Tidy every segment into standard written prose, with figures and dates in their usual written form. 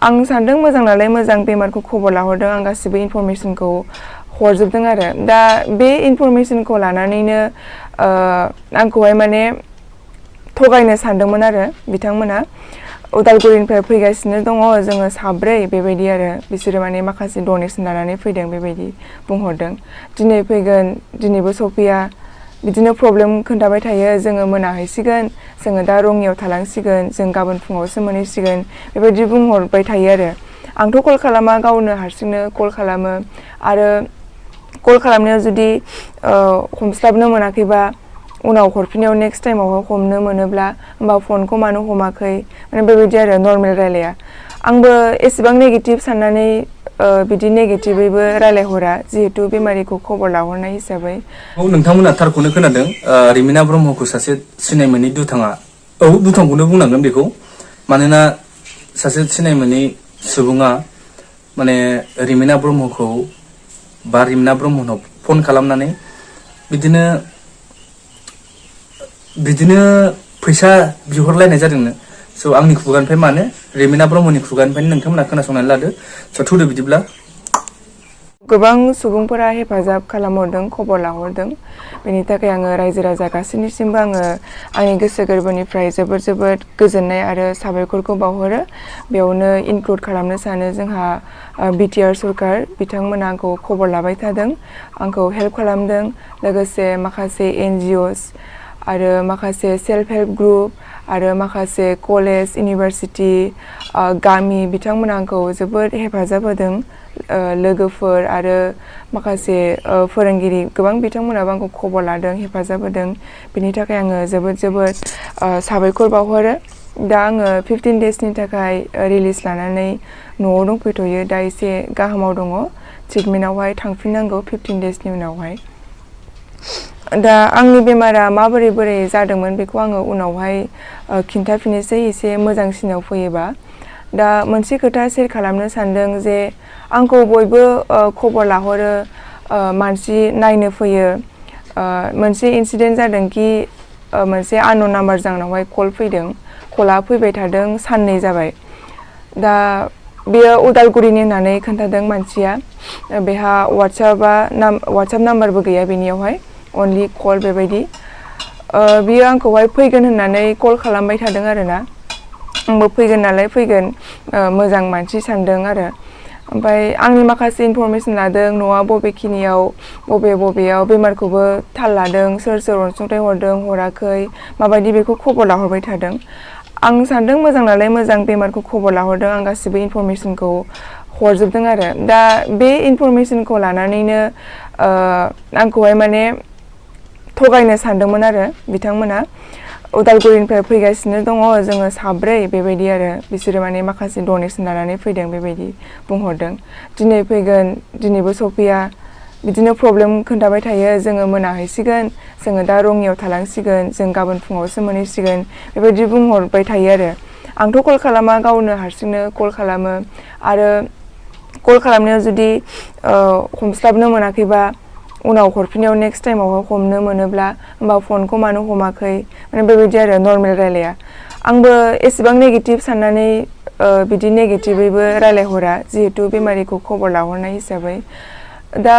आं सानदों मोजां नालाय मोजां बेमारखौ खबर लाहरदों आं गासिबो इनफरमेशनखौ हरजोबदों आरो दा बे इनफरमेशनखौ लानानैनो आंखौहाय माने थगायनो सानदोंमोन आरो बिथांमोना उदालगुरिनिफ्राय फैगासिनो दङ जोङो साब्रै बेबायदि आरो बिसोरो माने माखासे डनेसन लानानै फैदों बेबायदि बुंहरदों दिनै फैगोन दिनैबो सफैया बिदिनो प्रब्लेम खोन्थाबाय थायो जोङो मोनाहैसिगोन जोङो दा रङियाव थालांसिगोन जों गाबोन फुङावसो मोनहैसिगोन बेबायदि बुंहरबाय थायो आरो आंथ' कल खालामा गावनो हारसिंनो कल खालामो आरो कल खालामनायाव जुदि हमस्लाबनो मोनाखैबा उनाव हरफिननायाव नेक्स्ट टाइमाव हमनो मोनोब्ला होमबा फनखौ मानो हमाखै माने बेबायदि आरो नर्मेल रायलाया आंबो एसेबां नेगेटिभ साननानै बिदि नेगेटिभैबो रायलायहरा जिहेतु बेमारिखौ खबर लाहरनाय हिसाबै नोंथांमोना थारखौनो खोनादों रिमिना ब्रह्मखौ सासे सिनाय मोनै दुथाङा दुथांखौनो बुंनांगोन बेखौ मानोना सासे सिनाय मोनै सुबुङा माने रिमिना ब्रह्मखौ बा रिमिना ब्रह्मनाव फन खालामनानै बिदिनो फैसा बिहरलायनाय जादोंनो स' आंनि खुगानिफ्राय माने रिमिना ब्रह्मनि खुगानिफ्रायनो नोंथांमोना खोनासंनानै लादो स' थुदो बिदिब्ला गोबां सुबुंफोरा हेफाजाब खालामहरदों खबर लाहरदों बेनि थाखाय आङो रायजो राजा गासैनिसिमबो आङो आंनि गोसो गोरबोनिफ्राय जोबोद गोजोननाय आरो साबायखरखौ बावहरो बेयावनो इनक्लुड खालामनो सानो जोंहा बिटिआर सरकार बिथांमोना आंखौ खबर लाबाय थादों आंखौ हेल्प खालामदों लोगोसे माखासे एनजिअस आरो माखासे सेल्फ हेल्प ग्रुप आरो माखासे कलेज इउनिभारसिटि गामि बिथांमोना आंखौ जोबोद हेफाजाब होदों लोगोफोर आरो माखासे फोरोंगिरि गोबां बिथांमोनाबो आंखौ खबर लादों हेफाजाब होदों बेनि थाखाय आङो जोबोद साबायखर बावहरो दा आङो 15 डेजनि थाखाय रिलिज लानानै न'आव दंफैथ'यो दा एसे गाहामाव दङ ट्रिटमेन्टआवहाय थांफिननांगौ 15 डेजनि उनावहाय दा आंनि बेमारा बोरै जादोंमोन बेखौ आङो उनावहाय खिन्थाफिननोसै एसे मोजांसिनाव फैयोबा दा मोनसे खोथा शेयार खालामनो सानदों जे आंखौ बयबो खबर लाहरो मानसि नायनो फैयो मोनसे इनसिडेन्ट जादों कि मोनसे आननोन नाम्बारजों आंनावहाय कल फैदों कला फैबाय थादों साननै जाबाय दा बेयो उदालगुरिनि होननानै खोन्थादों मानसिया बेहा वाट्सएप नाम्बारबो गैया बेनियावहाय अनलि कल बेबायदि बियो आंखौहाय फैगोन होननानै कल खालामबाय थादों आरोना आंबो फैगोन नालाय फैगोन मोजां मानसि सानदों आरो ओमफ्राय आंनि माखासे इनफरमेसन लादों न'आ बबेखिनियाव बबेयाव बेमारखौबो थाल लादों सोर अनसुंथाइ हरदों हराखै माबायदि बेखौ खबर लाहरबाय थादों आं सानदों मोजां नालाय मोजां बेमारखौ खबर लाहरदों आं गासिबो इनफरमेसनखौ हरजोबदों आरो दा बे इनफरमेसनखौ लानानैनो आंखौहाय माने थगायनो सानदोंमोन आरो बिथांमोना उदालगुरिनिफ्राय फैगासिनो दङ जोङो साब्रै बेबायदि आरो बिसोरो माने माखासे डनेसन लानानै फैदों बेबायदि बुंहरदों दिनै फैगोन दिनैबो सफैया बिदिनो प्रब्लेम खोन्थाबाय थायो जोङो मोनाहैसिगोन जोङो दा रङियाव थालांसिगोन जों गाबोन फुङावसो मोनहैसिगोन बेबायदि बुंहरबाय थायो आरो आंथ' कल खालामा गावनो हारसिंनो कल खालामो आरो कल खालामनायाव जुदि हमस्लाबनो मोनाखैबा उनाव हरफिननायाव नेक्स्ट टाइमाव हमनो मोनोब्ला होमबा फनखौ मानो हमाखै माने बेबायदि आरो नर्मेल रायलाया आंबो एसेबां नेगेटिभ साननानै बिदि नेगेटिभैबो रायलायहरा जिहेतु बेमारिखौ खबर लाहरनाय हिसाबै दा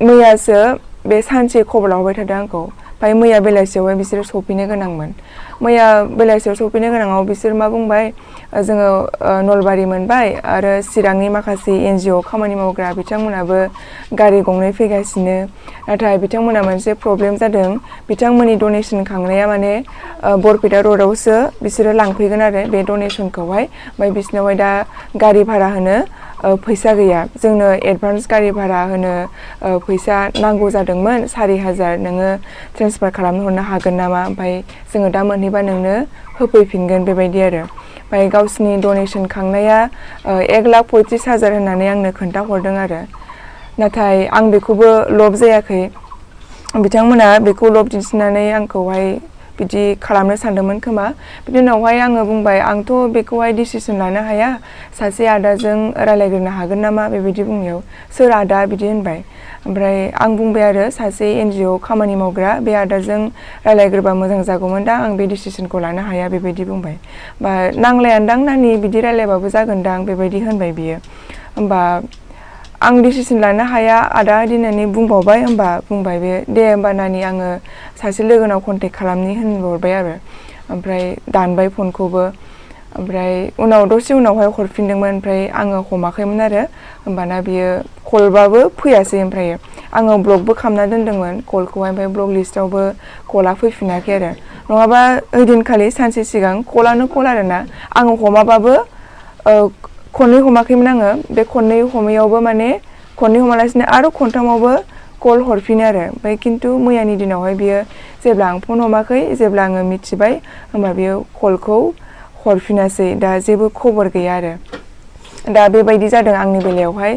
मैयासो बे सानसे खबर लाहरबाय थादों आंखौ ओमफ्राय मैया बेलासियावहाय बिसोरो सफैनो गोनांमोन मैया बेलासियाव सफैनो गोनाङाव बिसोर मा बुंबाय जोङो नलबारि मोनबाय आरो चिरांनि माखासे एनजिअ खामानि मावग्रा बिथांमोनाबो गारि गंनै फैगासिनो नाथाय बिथांमोना मोनसे प्रब्लेम जादों बिथांमोननि डनेसन खांनाया माने बरपेटा रडआवसो बिसोरो लांफैगोन आरो बे डनेसनखौहाय ओमफ्राय बिसोरनावहाय दा गारि भारा होनो फैसा गैया जोंनो एडभान्स गारि भारा होनो फैसा नांगौ जादोंमोन 4,000 नोङो ट्रेन्सफार खालामनो हरनो हागोन नामा ओमफ्राय जोङो दा मोनहैबा नोंनो होफैफिनगोन बेबायदि आरो ओमफ्राय गावसिनि डनेसन खांनाया 1,35,000 होननानै आंनो खोन्थाहरदों आरो नाथाय आं बेखौबो लब जायाखै बिथांमोना बेखौ लब दिन्थिनानै आंखौहाय बिदि खालामनो सानदोंमोन खोमा बिनि उनावहाय आङो बुंबाय आंथ' बेखौहाय डिसिसन लानो हाया सासे आदाजों रायलायग्रोनो हागोन नामा बेबायदि बुंनायाव सोर आदा बिदि होनबाय ओमफ्राय आं बुंबाय आरो सासे NGO खामानि मावग्रा बे आदाजों रायलायग्रोबा मोजां जागौमोन दा आं बे डिसिसनखौ लानो हाया बेबायदि बुंबाय बा नांलायानदां नानि बिदि रायलायबाबो जागोनदां बेबायदि होनबाय बियो होमबा आं डिसिसन लानो हाया आदा दिनैनि बुंबावबाय होमबा बुंबाय बे दे होमबा नानि आङो सासे लोगोनाव कन्टेक्ट खालामनि होनहरबाय आरो ओमफ्राय दानबाय फनखौबो ओमफ्राय उनाव दसे उनावहाय हरफिनदोंमोन ओमफ्राय आङो हमाखैमोन आरो होमबाना बियो कलबाबो फैयासै ओमफ्राय आङो ब्लकबो खालामना दोनदोंमोन कलखौहाय ओमफ्राय ब्लक लिस्टावबो कला फैफिनाखै आरो नङाबा ओइदिनखालि सानसे सिगां कलानो कल आरोना आङो हमाबाबो खननै हमाखैमोन आङो बे खननै हमैयावबो माने खननै हमालासिनो आरो खनथामावबो कल हरफिनो आरो ओमफ्राय खिन्थु मैयानि दिनावहाय बियो जेब्ला आं फन हमाखै जेब्ला आङो मिथिबाय होमबा बियो कलखौ हरफिनासै दा जेबो खबर गैया आरो दा बेबायदि जादों आंनि बेलायावहाय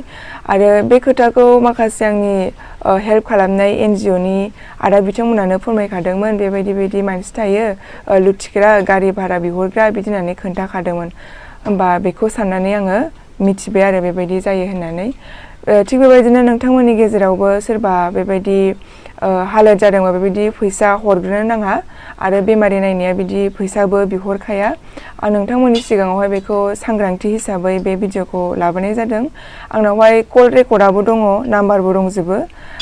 आरो बे खोथाखौ माखासे आंनि हेल्प खालामनाय NGOनि आदा बिथांमोनानो फोरमायखादोंमोन बेबायदि मानसि थायो लुथिग्रा गारि भारा बिहरग्रा बिदि होननानै खोन्थाखादोंमोन होमबा बेखौ साननानै आङो मिथिबाय आरो बेबायदि जायो होननानै थिग बेबायदिनो नोंथांमोननि गेजेरावबो सोरबा बेबायदि हालोद जादोंबा बेबायदि फैसा हरग्रोनो नाङा आरो बेमारि नायनाया बिदि फैसाबो बिहरखाया आं नोंथांमोननि सिगाङावहाय बेखौ सांग्रांथि हिसाबै बे भिडिअखौ लाबोनाय जादों आंनावहाय कल रेकर्डआबो दङ नाम्बारबो दंजोबो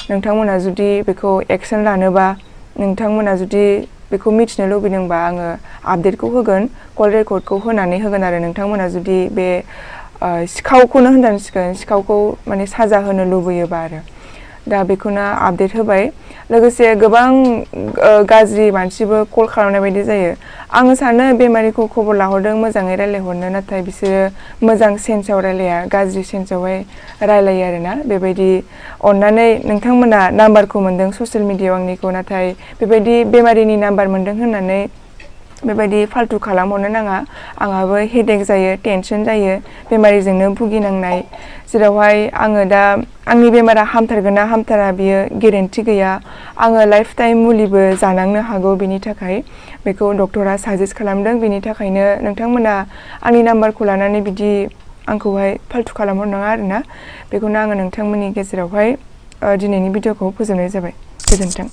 नोंथांमोना जुदि बेखौ एक्सन लानोबा नोंथांमोना जुदि बेखौ मिथिनो लुबैदोंबा आङो आपडेटखौ होगोन कल रेकर्डखौ होनानै होगोन आरो नोंथांमोना जुदि बे सिखावखौनो होननांसिगोन सिखावखौ माने साजा होनो लुबैयोबा आरो दा बेखौनो आपडेट होबाय लोगोसे गोबां गाज्रि मानसिबो कल खालामनाय बायदि जायो आङो सानो बेमारिखौ खबर लाहरदों मोजाङै रायलायहरनो नाथाय बिसोरो मोजां सेन्सआव रायलाया गाज्रि सेन्सआवहाय रायलायो आरोना बेबायदि अननानै नोंथांमोना नाम्बारखौ मोनदों ससियेल मिडियायाव आंनिखौ नाथाय बेबायदि बेमारिनि नाम्बार मोनदों होननानै बेबायदि फाल्तु खालामहरनो नाङा आंहाबो हेडेक जायो टेनसन जायो बेमारिजोंनो भुगिनांनाय जेरावहाय आङो दा आंनि बेमारा हामथारगोन ना हामथारा बियो गेरेन्टि गैया आङो लाइफ टाइम मुलिबो जानांनो हागौ बेनि थाखाय बेखौ डक्टरा साजेस्ट खालामदों बेनि थाखायनो नोंथांमोना आंनि नाम्बारखौ लानानै बिदि आंखौहाय फाल्तु खालामहरनाङा आरोना बेखौनो आङो नोंथांमोननि गेजेरावहाय दिनैनि भिडिअखौ फोजोबनाय जाबाय गोजोन्थों